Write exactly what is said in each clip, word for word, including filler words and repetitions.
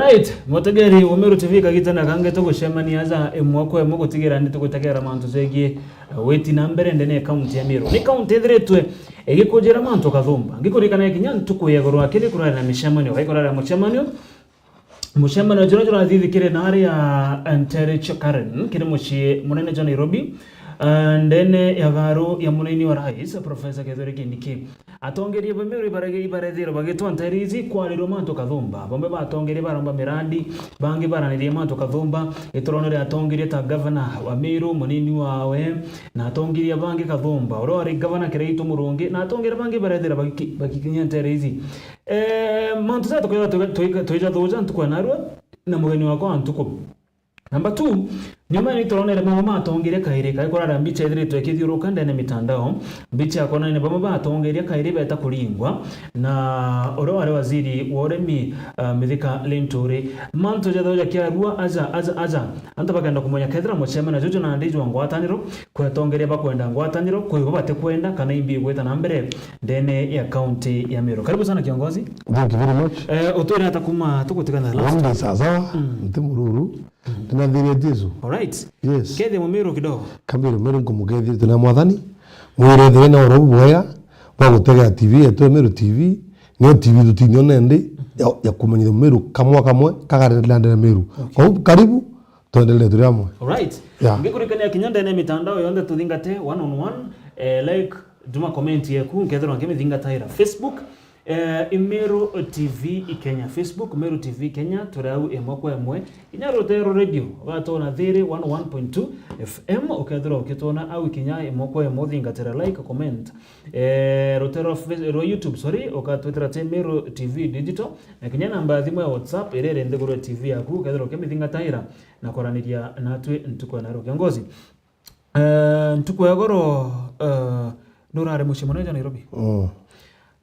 Right, mutegeri wa Meru T V, kagita na kangi tugucemania aja imwe kwa imwe gutigira ni tugutegera mantu jegie, eh, witi na mbere ndene ya kaunti ya Meru. Ni kaunti ithiritwe igikujira mantu kathumba. Ngikurikana kinya ntuku ya iguru akiri kurari na micemanio, kaikurari na mucemanio. Mucemanio juria jurathithikire na aria Enterich Karen, kiri mucii munene jwa Nairobi, eh, ndene ya tharu ya munaini wa rais, Professor Kithure Kindiki. Atongeria ba Meru ibarege-, ibarethirwe bagitwa nteere iji kwarirwa mantu kathumba. Bamwe ba atongeria baromba mirandi, bangi baranirie mantu kathumba. Ituronere atongeria ta gavana wa Meru, munini wawe, na atongeria bangi kathumba. Uria wari gavana Kiraitu Murungi, na atongeria bangi barethira bagiki-, bagikinyia nteere iji. Eh, mantu jaa tukwithirwa twi-, twi-, twija thuja ntuku ya narua, na mugeni wakwa wa ntuku. Number two, nyuma ni turonere mamwe ma atongeria kairi, kai kurara mbicha ithiritwe ikithiuruka ndene mitandao. Mbicha ya kwonania bamwe ba atongeria kairi beta kuringwa na uria wari waziri wa urimi, uh, Mithika Linturi. Mantu jethagwa jakiarua aja, aja, aja. Antu bakenda kumenya kethira mucemanio juju nandi jwa ngwataniro, kwi atongeria bakwenda ngwataniro, kwi bo batikwenda, kana imbi igwita na mbere ndene ya kaunti ya Meru. Karibu sana kiongozi. Thank you very much. Eh, utwire ata kuma tugutigana last? One day sawa sawa, mm, nti mururu. Tunathire Jesu. Alright. Yes. Kethia mumiru kidogo. Kambire mumiru nkumukethia tuna mwathani. Mwire thire na oro bwega bwa gutegera T V yetu ya Meru T V. Niyo T V tutinio nende ya, ya kumenyithia mumiru kamwe kamwe kagarendera ndene Meru. Okay. Kwa hiyo karibu tuendelee turi amwe. Alright. Yeah. Ngikurikania kinya ndene mitandao yonthe tuthingate one on one. Eh, like, tuma comment yeku, nkethirwa nkimithingatira Facebook. Eh, i Meru T V i Kenya, Facebook, Meru T V Kenya, turi au imwe kwa imwe. Kinya Rutero Radio, ugatona thiri one oh one point two F M, ukethirwa ukitona au kinya imwe kwa imwe, uthingatira like, comment. Eh, Rutero rwa Face-, rwa YouTube, sorry, ukatwitira ti Meru T V Digital, na kinya namba ya thimu ya WhatsApp, iri iri nthiguru ya T V yaku, ukethirwa ukimithingataira na kwaraniria natwi ntuku ya naru. Kiongozi, Eh, ntuku ya igoro, eh, nurari mucemanio ja Nairobi? Mm.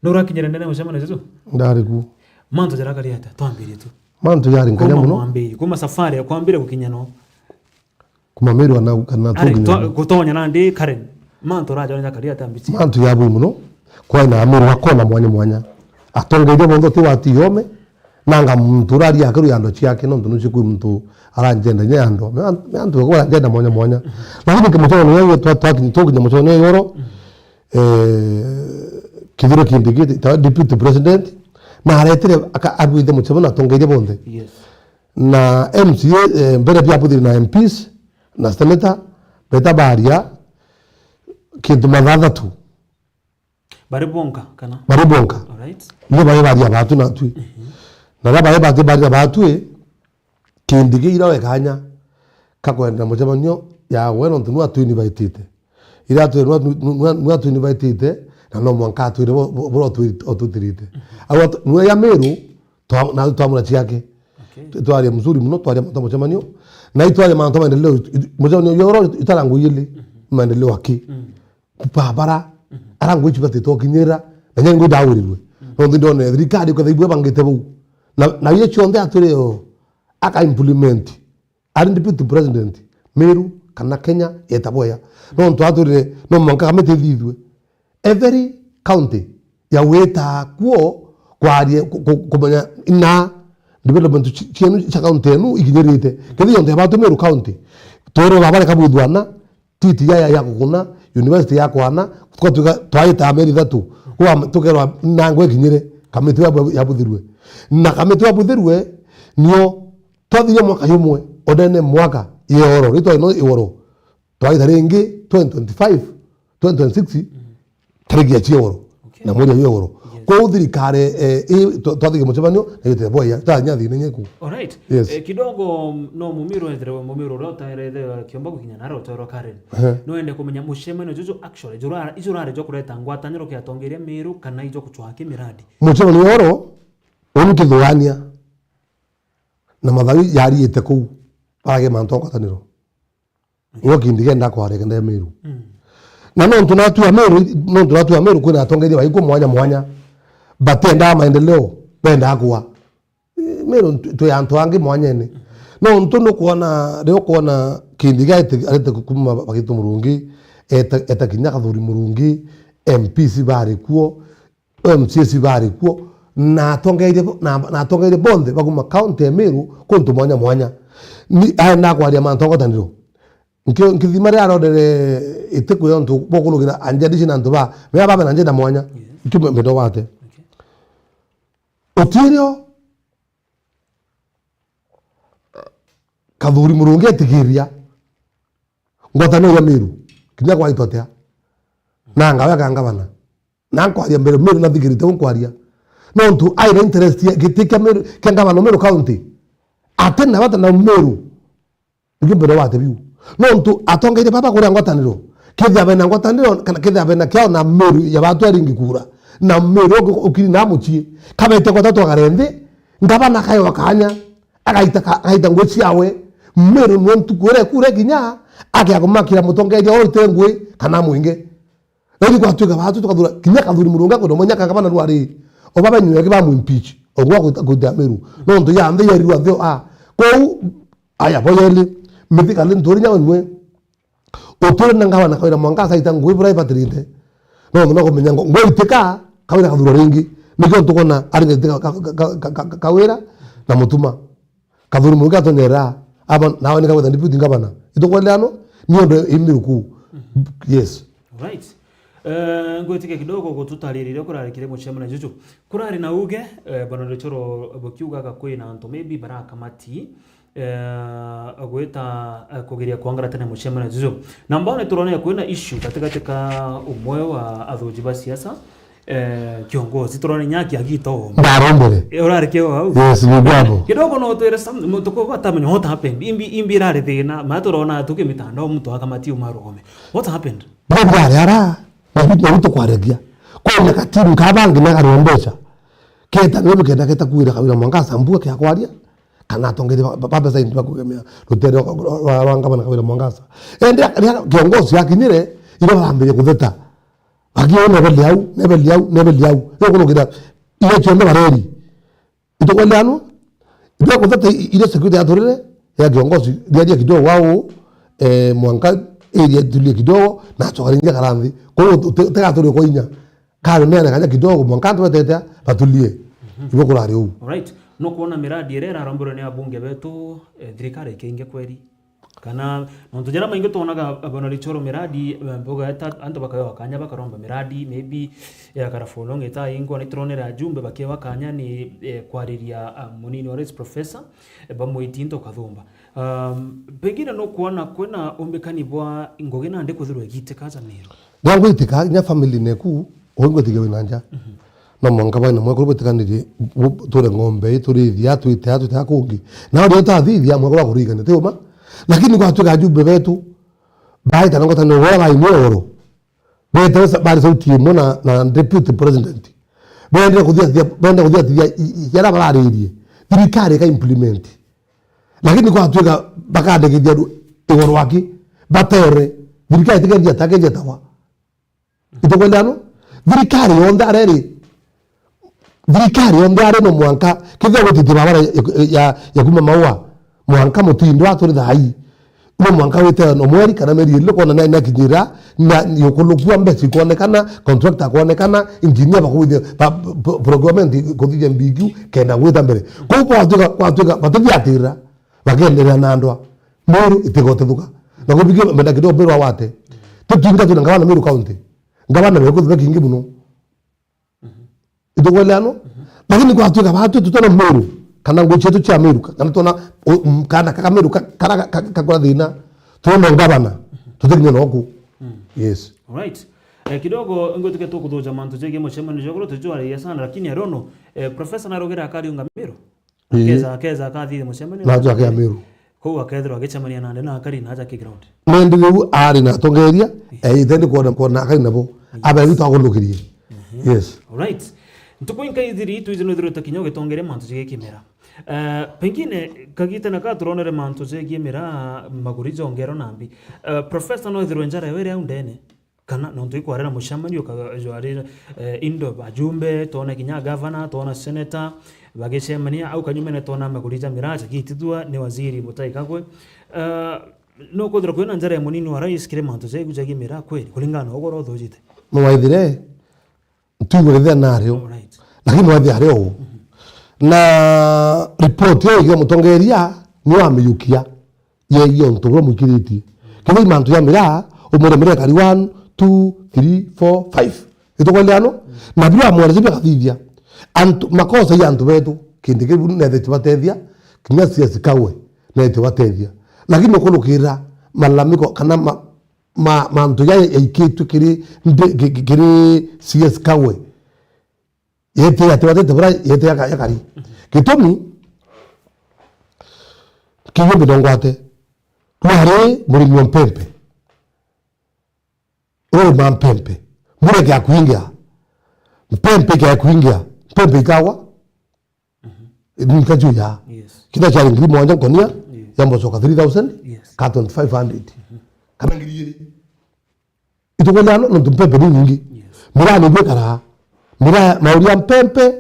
Nurakinyire ndene ya mucemanio juju? Ndari ku. Mantu jarakari atia? Twambirie tu. Mantu jari nkanya muno. Kuma mwambiri, kuma safari ya kwambire gukinya no. Kuma Meru kana, kana ari, tukinya twa-, no. Gutonya nandi Karen. Mantu rajone jakari atia mbichi? Mantu ya bui muno. Kwai na Ameru bakona mwanya mwanya. Atongeria bonthe ti wati yome, nanga muntu uraria akiru ya ando ciake, nontu nucio kwi muntu aranjenda inya ya ando. Me an-, me antu bakwa baranjenda mwanya mwanya. Lakini kimucano niyo twa-, twakinya, tukinya mucano niyo yoro, eh, Kithure Kindiki, ta deputy president, na aretire aka-, abuite mucemano na atongeria bonthe. Yes. Na M C A, eh, mbere bia abuthire na M Ps, na senator, beta baria kintu mathaa thatu. Bari bonka, kana? Bari bonka. Alright. Nibo bari baria batwi natwi. Mhm. Na riria bari bati baria batwi, Kindiki ira we kanya ka kwenda mucemanio ya we, nontu nwa twinvaitite. Ira atwire nwa, nwa, nwa twinvaitite, na no mwanka atwire bo-, bo-, bora otwi-, otwitirite. Mhm. Au atu-, nwe ya Meru, twa-, na twamura ciake. Okay. Twaria mzuri muno, twaria mantu mucemanio. Na itwaria mantu maendeleo, mucemanio yoro itara ngui ili, mhm, maendeleo aki. Mm. Barabara, mhm, ara ngui cibati twakinyira, na nya ngui ndawirirwe. Mm. Nontu ndone thirikari ukethira ibwe bangite bau. Na, na iyo cionthe atwire o, aka implement. Ari deputy president, Meru kana Kenya, yeta bwea. Nontu atwirire, no mwanka kamiti ithithue. Every county ya wita kuo kwaria, ku-, ku-, kumenya ina development ci-, cienu cia county yenu ikinyirite. Kethi yonthe ya batu Meru County. Twirwe baba reka bwithwana, T T I ya, ya kuguna, university ya kwana, tukatuika twaita meri ithatu. Kwa tukerwa nangwe kinyire, kamiti ya bu-, ya buthirwe. Na kamiti ya buthirwe, nio twathiria mwaka yumwe, odene mwaka yoro, ritwa no iworo. Twaita ringi twenty twenty-five, twenty twenty-six, mm, tariki ya cioro. Okay. Na mweri ya cioro. Yes. Kwa thirikari, eh, i, twa-, twathiria mucemanio, na yote boya, tanya thina nyeku. Alright. Yes. Eh, kidogo, no mumiru ethire, mumiru uria utaerete kiomba gukinya naro utoro Karen. Ehe. No ende kumenya mucemanio juju actually, jura, ijurare jo kureta ngwataniro kia atongeria Meru kana ijo kuchwa ki miradi. Mucemanio oro, unkithugania na mathawi yariite kuu, barage mantu a ngwataniro. Igo kindi kenda kwarega nde Meru. Mm. Na nontu natu a Meru, nontu natu a Meru kwina atongeria baikwo mwanya mwanya. Batenda maendeleo, benda kwa. Meru ntu-, twi antu angi mwanyene. Nontu nukwona, riu kwona kindi gaite, arete kuma bagitu Murungi, eta, eta kinya Kathuri Murungi, M Ps bari kuo, M C As bari kuo, na atongeeria bo-, na, na atongeeria bonthe ba kuuma kaunti ya Meru kuntu mwanya mwanya. Ni aenda kwaria mantu a ngwataniro. Nki-, nkithima riria arorere itiku ya untu bwa kurugira anjadici na antu ba, mea babe na njenda mwanya. Yes. Ikio mendo wate. Okay. Utirio Kathuri Murungi etigiria ngwataniro ya Meru, kinya kwaitwa atia? Na ngawe ka ngavana. Na nkwaria mbere, Meru nathikirite u nkwaria. Nontu aina interest ya giti kia Meru, kia ngavana Meru County. Ate na bata na Meru. Nikio mbere wate biu. Nontu atongeria baba kuria ngwataniro. Kethia bena ngwataniro, kana kethia bena kiao na Meru ya batu aringi kura. Na Meru uki-, ukiri na mucii. Kabete kwa tatu agare nthi, ngavana kayo kanya. Agaita ka-, agaita nguo ciawe. Meru nwe ntuku iria kura kinya, akia kumakira mutongeria o ite ngui kana mwingi. Lakini kwatuika batu tukathura, kinya Kathuri Murungi akwenda umenya kangavana rwari. Oba benyu yake ba mwimpeach. Ogwa kuita, kuita Meru. Nontu ya nthe ya riwa nthio, ah. Kou, aya, bo yeli. Mithika ni nturi nyawe nwe. Uturi na ngavana Kawira Mwangaza aita ngui bura ibatirite. Nontu no kumenya ngo, ngui itika, Kawira kathura ringi. Nikio ntukona, ari ngitika ka, ka, Kawira na Mutuma. Kathuri Murungi atonyera, aba nawe ni kagweta deputy ngavana. Itukweleano, ni undu imiruku. Mhm. Yes. Right. Eh, ngwitikia kidogo gututaririria kurari kiri mucemanio juju. Kurari na uge, eh, bwana Richoro bukiugaga kwina antu maybe barakamati, eh, gwita, eh, kugeria kwangara tene mucemanio juju. Na mbone turone kwina issue gatigati ka umwe wa athuji ba siasa, eh, kiongozi, turone nyaki agita o. Ndarembere. Eh, urari kio au? Yes, ni babo. Kidogo no twire some, mutuko batamenya what happened. Imbi, imbi irari thina, ma turona tuki mitandao muntu akamati umarugome. What happened? Babo ari ara, na bitu, na bitu kwaregia. Kwa na katimu kabangi na karombecha. Keta, nwe bikenda keta kuira Kawira Mwangaza mbua kia kwaria. Kana atongeria ba, ba, ba, babeca into bakugemea rutere rwa, rwa, rwa, rwa ngavana Kawira Mwangaza. Ende, ria kiongozi akinyire, ira barambirie kutheta. Bakiona nebeli au, nebeli au, nebeli au. Yo kurugira, ira cionthe bareri. Itukweleano? Ira kutheta i-, ira security yaturire, ya kiongozi, riaria kidogo wao, eh, mwanka, area itulie kidogo, na acoka ringi akaranthi. Kwa hiyo, te-, tegaturi kwa inya. Kari neane kanya kidogo, mwanka antu betete batulie. Mhm. Ibo kurari uu. Alright. No kuona miradi iria iraromberwe ni abunge betu, eh, thirikari ikiinge kweri? Kana, nontu jaria maingi twonaga, eh, bwana Richoro, miradi, eh, mbuga eta antu bakaewa kanya bakaromba miradi, maybe, eh, akara for long itaingwa, ni turonere ajumbe bakiewa kanya ni, eh, kwariria, ah, munini wa rais professor, eh, bamwiti into kathumba. Um, pengine no kuona kwina umbikani bwa ngugi nandi kwithirwa igiitika aja Meru? Riria ngwitika, kinya family neku, ungwitikia wina nja. Mhm. No mwanka baina mwekuru bwitikanirie, bu-, ture ng'ombe, turithia, twite, twite kungi. Na riria utathithia, mwekuru akurigania, ti uma? Lakini gwatuika ajumbe betu, baita na ngwataniro, wala baimwe oro. Bete sa-, bari sauti imwe na, na deputy president. Bendere kuthiathia, bendere kuthiathia i-, i-, yara bararirie. Thirikari ika implement. Lakini gwatuika bakandikithia andu igoro aki, batere, thirikari itikendia ta, kendia tawa. Itukweleano? Thirikari yonthe areri, thirikari yonthe ari no mwanka, kethira gwitite barabara ya, ya, ya kuma Maua, mwanka Mutindo aturi thai. No mwanka wite no mweri kana meri iri, kona na, na kinyira, na yukulukua mbeca ikonekana, contractor akonekana, engineer bakuthia, ba, pro-, procurement kuthithia mbiki, kenda gwita mbere. Kou kwatuika, kwatuika, batithiatira, bakenderea na ndwa. Meru itigotethuka. Na kubikia mbenda kidogo Meru awate. Tutinga tuna ngavana Meru County. Ngavana meku thibeki ingi muno. Mhm. Itukweleano? Mhm. Lakini gwatuika batu tutona Meru, kana ngugi cietu cia Meru, kana tona, u-, m-, kana kaka Meru ka-, kara ka-, ka-, kakora thina, twona ngavana, tutikinya noku. Mm. Yes. Alright. Eh, kidogo, ngwituke tukuthuja mantu jegie mucemanio jwa iguru, tujwariria sana, lakini I don't know, eh, professor narugire akariunga Meru? Ii. Akeza, akeza akathithia mucemanio. Najo akia Meru. Kou akethirwa agicemania nandi na akari na aja ki ground. Nendi riu ari na atongeria, yes, eh, itendi kwona, kwona akari nabo. Yes. Abebi twagundukirie. Mhm. Yes. Alright. Ntuku inka ithiri, twithi no ithirwe tukinya ugitongeria mantu jegie kimera. Eh, pengine, kagite na ka turonere mantu jegie mira, maguri jongero nambi. Eh, professor no ithirwe njara yawe iri au ndene. Kana nontu ikwarira mucemanio ka-, jwari, eh, indo bajumbe, twona kinya gavana, twona senator, bagicemania, au kanyumene twona maguri ja mira jagitithua ni waziri Mutahi Kagwe. Eh, no kwithirwa kwina njara ya munini wa rais kiri mantu jaigu jagi mira kweli, kuringana na ugoro uthujite? Mwaithire, ntuigurithia nario. Alright. Lakini mwathi ari o. Na report yo igira mutongeria ni wamiyukia. Yegie untu buria mwikiritie. Kethira i mantu ja miraa, umwire miraa ikari one, two, three, four, five. Itukwendea no? Na biria amwaririe biakathithia. Antu, makosa ya antu betu, kintu kiu nethe kibatethia, kinya C S Kawe, nethe kibatethia. Lakini ukurukira malalamiko kana ma-, ma-, mantu ja yaikitwe kiri ndi-, ki-, ki-, kiri C S Kawe. Yete ati watete bura, yete yaka-, yakari. Gitumi, kiugo mbinongwate. Mwari murimi wa mpempe. Urima mpempe. Mbura kia kuingia. Mpempe kia kuingia. Mpempe ikawa. Nikajuya. Yes. Kina chari ngiri mwanja nkonia, yes, ya mbocoka three thousand, yes, ka twenty-five hundred. Kana ngiri igiri. Itukwendea no, nontu mpempe ni nyingi. Yes. Miraa ni bwikara. Miraa, mauri ya mpempe,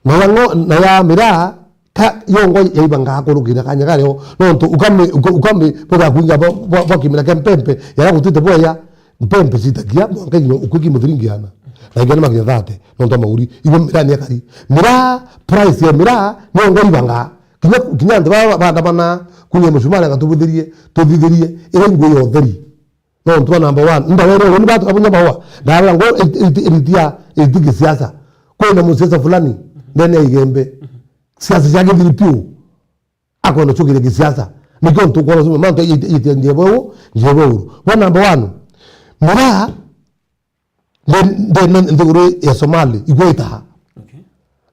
na ya ngo-, na ya miraa, ka yongo yaibanga kurukira kanya kario. Nontu ukami, uka-, ukami, boga kuinga bo, bo, bo kimira kia mpempe, yara gutite boya, mpempe citakia, mwanka inya ukwiki muthiringi ana. Na ingana makinya thirty, nontu mauri. Ibo miraa ni akari. Miraa, price ya miraa, ni yongo ibanga. Kinya, kinya antu ba, ba, bandamana, kunya mucumari anga tubuthirie, tuthithirie, ira ingwe ya utheri. Nontu wa number one. Nda were, uni batu kabunya bawa. Ndabira ngo iti, iti, iti ya, iti kisiasa. Kwina musiasa fulani, ndene ya Igembe. Siasa cia githiri piu. Akwenda chukire kisiasa. Nikio ntu kwa lazima, mantu iti, iti, njie bweu, njie bweu. Wa number one. Miraa, nde, nde, nde, nthiguru ya Somali, igwitaha. Okay.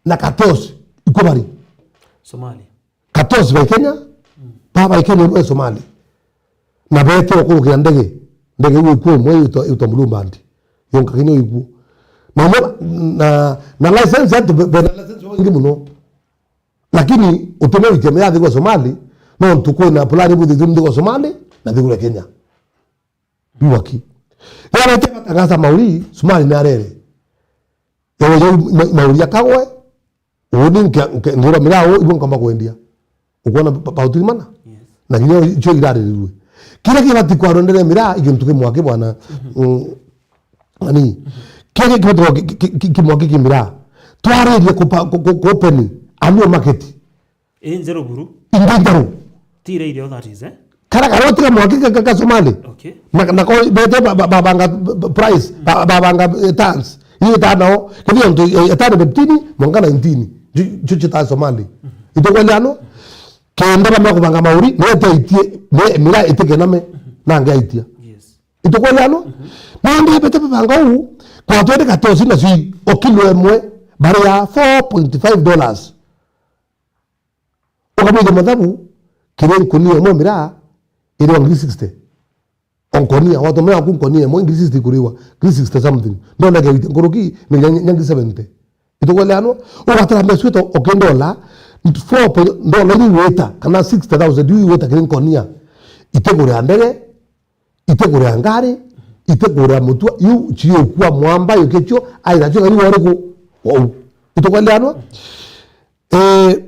Na Katos, ikubari. Somali. Katos bai Kenya, mm, ba bai Kenya bo Somali. Na bete okurukira ndege, ndege iu ikwo imwe iuta, iuta Mulumbandi. Yonka kinya ikwo. Na mo-, na, na license antu be, be na license baingi muno. Lakini utume wikia miraa nthiguru ya Somali, nontu kwina plan ibuthithue nthiguru ya Somali, na nthiguru ya Kenya. Biwaki. Yarete batangasa mauri, Somali ni arere. Ewe jau ma-, mauri akagwe, Uni nke, nke, ngura miraa uu, ibo nkomba kwendia. Ukwona pa, pa, pauti mana? Yes. Na kinya icio iraririrue. Kiria kibati kwarondere miraa, ikintu kimwaki bwana. Mhm. Mm, ani, mhm, kiria kibati kwa ki, ki, ki, ki, kimwaki ki miraa. Twaririe kupa, ku, ku, ku open a new market. Ii njeru buru. Ingi njeru. Ti iria irio, that is, eh? Kara karoti kamwaki ka, ka, ka Somali. Okay. Na, na ko bete ba, ba, babanga, ba, price, ba, babanga, eh, tons. Ii tano, kithi ontu, eh, tano fifteen, mwanka nineteen. Ju, ju chita Somali. Mhm. Itukwendea no? Kenda bamea kubanga mauri, nete aitie, me, miraa itikename, mhm, nange aitia. Yes. Itukwendea no? Mhm. Nandi bete babanga uu, kwa twende Katosi na sui, o kilo imwe, bari ya four point five dollars. Ukamwithia mathabu, kiri nkonia imwe miraa, iri wa ngiri sixty. O nkonia, watomera ku nkonia imwe, ngiri sixty kuriwa, ngiri sixty something. Ndona ke wite nkuruki, ni nya, nya ngiri seventy. Itukweleanwa? Ugatara mbeca icio, ukindola, four point, ndola iu igwita, kana sixty thousand iu igwita kiri nkonia. Itigure ya ndege, itigure ya ngari, itigure ya mutua, iu ciukua mwamba yukicio, aira cio kari wariku? Wau. Itukweleanwa? Eh,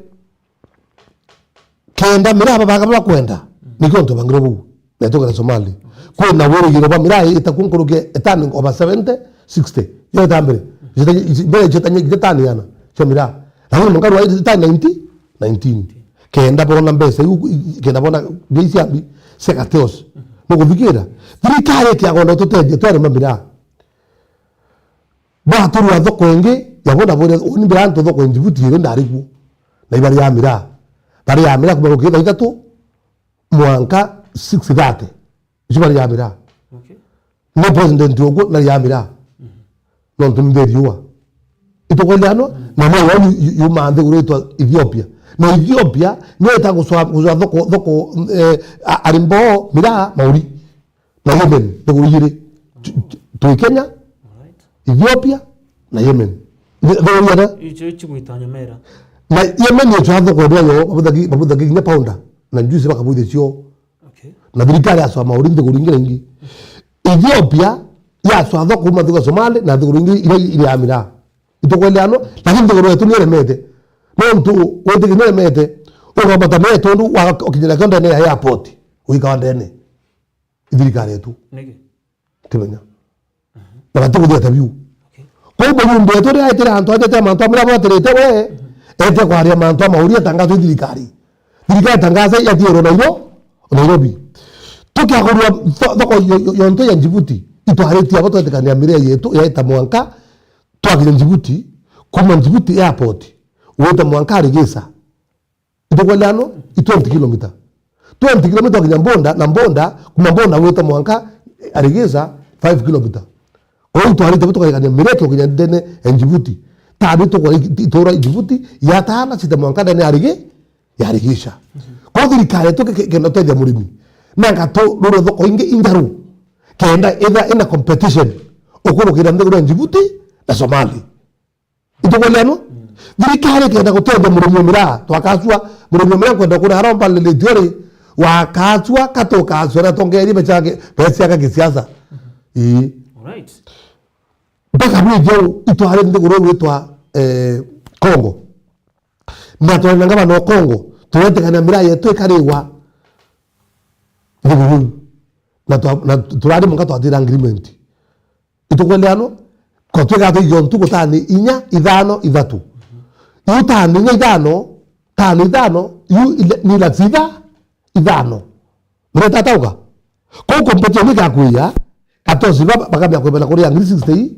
kenda miraa babanga baria bakwenda, nikio antu bangire buu. Na itugere Somali. Kwina wirigiro bwa miraa itaku nkuruki etani over seventy, sixty. Yo itambire. Jita, mbere jita nyingi jitani yana. Cia miraa. Lakini mwanka rwa itani nineteen, nineteen. Kenda bona mbeca iu, kenda bona mbia ici ambi, cia Kateos. Nukuthikira? Thirikari ikiagonda ututethia twarima miraa. Baturua thoko ingi, ya bona bure, uni mbira antu thoko ingi buti iri ndari kuo. Na ibari ya miraa. Bari ya miraa kuma rukiri thaa ithatu, mwanka six thirty. Icio bari ya miraa. Okay. No president oguo, nari ya miraa. Mhm. Nontu ni riua. Itukweleanwa? Mm. Na mwe wani yu-, yuma nthi uritwa Ethiopia. Na Ethiopia, niyo ita gucwa, gucwa thoko, thoko, eh, a-, arimbo, miraa, mauri. Na Yemen, nthiguru igiri. Tu-, tu-, twi Kenya, alright, Ethiopia, na Yemen. Nthi-, nthiguru igana? Icio cigwita nyomera. Na Yemen icwa thoko ndwayo, babuthagi, babuthagi kinya pounder, na juice bakabuithia cio. Okay. Na thirikari yacwa mauri nthiguru ingi na ingi. Ethiopia yacwa thoko kuma nthiguru ya Somali, na nthiguru ingi iria iri ya miraa. Itukweleanwa, lakini nthiguru yetu niremete. Nontu witikinya iremete, ugambata mea tondu wa ukinyira kio ndene ya airport, uikawa ndene. Ithirikari yetu. Niki? Timenya. Mhm. Na batikuthia ta biu. Okay. Kwa Uu mujumbe wetu riria aitire antu aja atia mantu amwe abuatirite we, ete kwaria mantu a mauria tangazo i thirikari. Thirikari tangazo yathirwe Nairo-, Nairobi. Tukiagurua tho-, thoko yo-, yo-, yontu ya Djibouti, itwaritie abo twetikania miraa yetu yaita mwanka twakinya Djibouti, kuma Djibouti airport, wita mwanka Arigisa. Itukweleano, i twenty kilometer. Twenty kilometer ukinya Mbonda, na Mbonda, kuma Mbonda gwita mwanka Arigisa, five kilometer. Kwa hiyo itwarite bo tukarikania mireke ukinya ndene ya Djibouti. Tabi tukora itura Djibouti, yatana cite mwanka ndene ya Rigi-, ya Arigisa. Kwa hiyo thirikari yetu ke-, ke-, kenda utethia murimi. Nanga tu rure thoko ingi injaru. Kenda itha ina competition. Ukurukira nthiguru ya Djibouti na Somali. Itukweleanwa? Thirikari ikenda gutethia murimi wa miraa, twakacua, murimi wa miraa nkwenda kuria aromba lelitio ri, wakacua, katukacua na tongerie mbeca yake, mbeca ciake gisiasa. Ii. Alright. Mpaka bwithia u, itwari nthiguru igwitwa, eh, Congo. Na twari na ngavana o Congo, turetikania miraa yetu ikarigwa nthiguru iu. Na twa-, na turari mwanka twatira agreement. Itukweleanwa? Kwa twega tuigia ntuku tani inya, ithano, ithatu. Iu tani inya, ithano, tani ithano, iu ile-, ni la sitha, ithano. Mureta tauga? Kuu competition igakuia, atosi baba bakamia kwibana kuri ya ngiri sixty,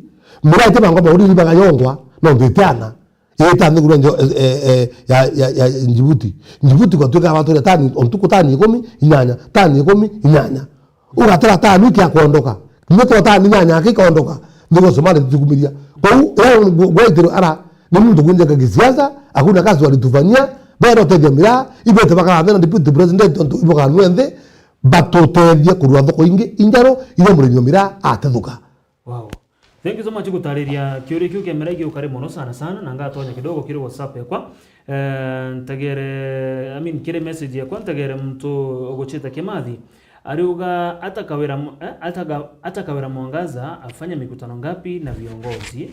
miraa iti mangwa mauriri bagayongwa, no nditiana. Ita nthiguru njo, eh, eh, eh, ya, ya, ya Djibouti. Djibouti kwa twika batwira tani, o ntuku tani ikumi, inyanya, tani ikumi, inyanya. Ugatara tani kia kuondoka. Ndio twa tani inyanya akikondoka. Ndio Somali tukumiria. Kwa hiyo, leo gwe-, gwetirwe ara, ni muntu kwinjeka kisiasa, hakuna kazi walitufanyia, bero tethia miraa, ibete bakara na deputy president, ontu ibokanwe nthi, batutethie kurua thoko ingi, injaro, iria murimi wa miraa atethuka. Wow. Thank you so much gutariria kiuria kiu kia miraa giukari mono sana sana, na ngatonya kidogo kiri WhatsApp yakwa. Eh, ntegere, I mean, kiri message yakwa, ntegere muntu uguchita Kimathi. Ariuga atakawira mu-, eh, ataka-, atakawira Mwangaza afanya mikutano ngapi na viongozi?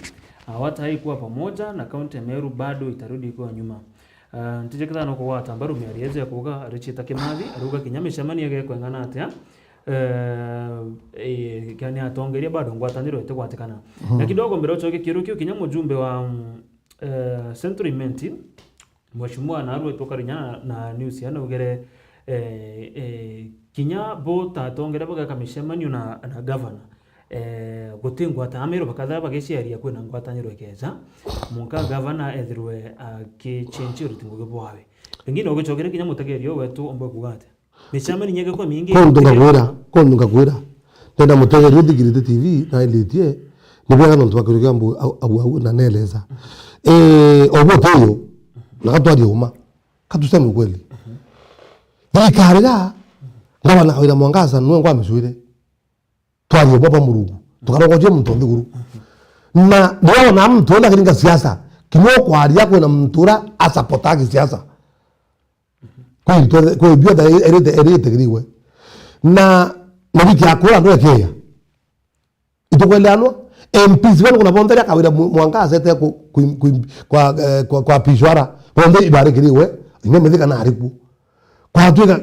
Hawatawahi kuwa pamoja na kaunti ya Meru bado itarudi kuwa nyuma. Ah, ntijikithana kugwata mbaru miario ejo ya kuuga Richard Kimathi, ariuga kinya micemanio gekweng'ana atia, eh, eh, kinya ni atongeria bado ngwataniro itigwatikana. Mhm. Na kidogo mbere ucoke kiuria kiu, kinya mujumbe wa, mm, eh, Central Imenti, Mheshimiwa Narua, tukarinya na, na news ya naugere, eh, eh, kinya bo ta atongeria bageka micemanio na, na governor. Eh, guti ngwata Ameru bakatha bagiciaria kwina ngwataniro ikeja, munka gavana ethirwe akichenchi uriti ngugi bwawe. Pengine ugicokere kinya mutegeria wetu ombe kuuga atia? Micemanio inya igekwa mingi. Kundu ngakwira, kundu ngakwira. Ndenda mutegeria uthikirite T V na ilitie, ni bwega nontu wa kiuria kia mbu-, au, au, au, na neleza. Eh, obo teyo, na katwarie uma. Katuseme ukweli. Thirikari ya, gavana Kawira Mwangaza, nwe ngwa micwire. Twarie bwa bwa Murungu. Tukarogocia muntu nthiguru. Na ndiona muntu ona kiringa siasa. Kinya ukwaria kwina muntu ura asapota kisiasa. Kwi ntwe-, kwi biothe erite, erite kiriwe. Na, na biki akura ndwekeya. Itukweleanwa? M Ps bana kuna bonthe ria Kawira Mu-, Mwangaza ete ku-, ku-, ku-, kwa, eh, kwa, kwa Pishwara. Bonthe ibari kiriwe. Ine mithika na ariku. Kwatwika,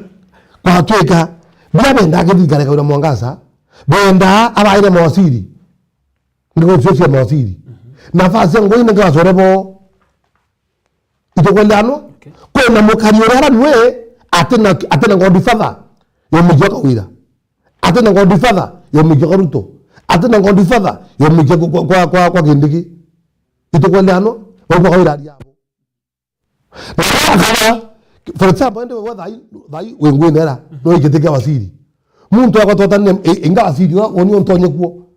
kwatwika, biria bendaa kithirikari Kawira Mwangaza, bendaa abaire mawaziri. Nthiguru cio cia mawaziri. Mhm. Nafasi ya ngui ningwacwere bo. Itukweleanwa? Okay. Kwina mukari uria ara nwe, atina, atina godfather, yomikia Kawira. Atina godfather, yomikia kwa Ruto. Atina godfather, yomikia kwa, kwa, kwa, kwa, kwa Kindiki. Itukweleanwa? Bau bakwa irari yabo. Na akaba, for example, ende we thai, thai wingwinera, no ikitikia waziri. Muntu akwa twatania, i-, inga waziri, wa, woni ontonye kuo.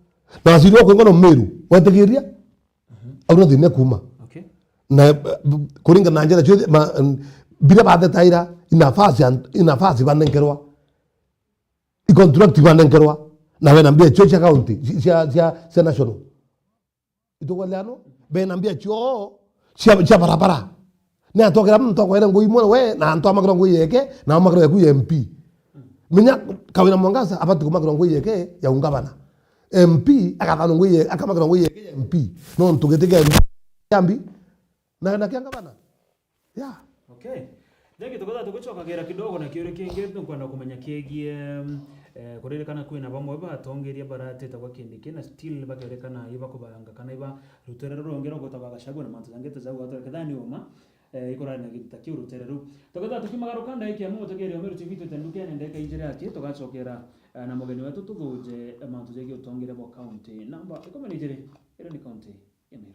Na waziri wa kwingwa no Meru, wetikiria? Au no thina kuma. Okay. Na, eh, kuringana na njira ciothe, ma, n-, biria bathetaira, inafasi an-, inafasi banenkerwa. I contract banenkerwa. Na wena mbia cio cia county, ci-, cia, cia, cia national. Itukweleano, bena mbia cio cia, cia barabara. Ni atokera muntu akwere ngui imwe we, na antu amakirwa ngui yeke, na amakirwa yaku ya M P. Menya Kawira Mwangaza abati kumakirwa ngui yeke ya ungavana. M P akathanwa ngui ye-, akamakirwa ngui yeke ya M P. No ntu giti kia M P kiambi, na, na kia ngavana. Yeah. Okay. Thank you. Tukwenda tugucokagira kidogo na kiuria kingi, nkwenda kumenya kiegie, mm, Eh, kuririkana kwina bamwe batongeria baratite gwa Kindiki na still bakerekana iba kubanga kana iba rutere rurungi rwa gutaba Gachagua na mantu jangi ta jau, atore kethira ni uma, eh, ikurari na gintu ta kiu rutere ruu. Tukethira tukimagaruka ndagika imwe, mutegeri wa Meru T V twite ndukene ndagika ijiri aki, tugacokera, eh, na mugeni wetu tuthuje, eh, mantu jegii utongeria bwa county namba ikumi na ijiri, iria ni county ya Meru.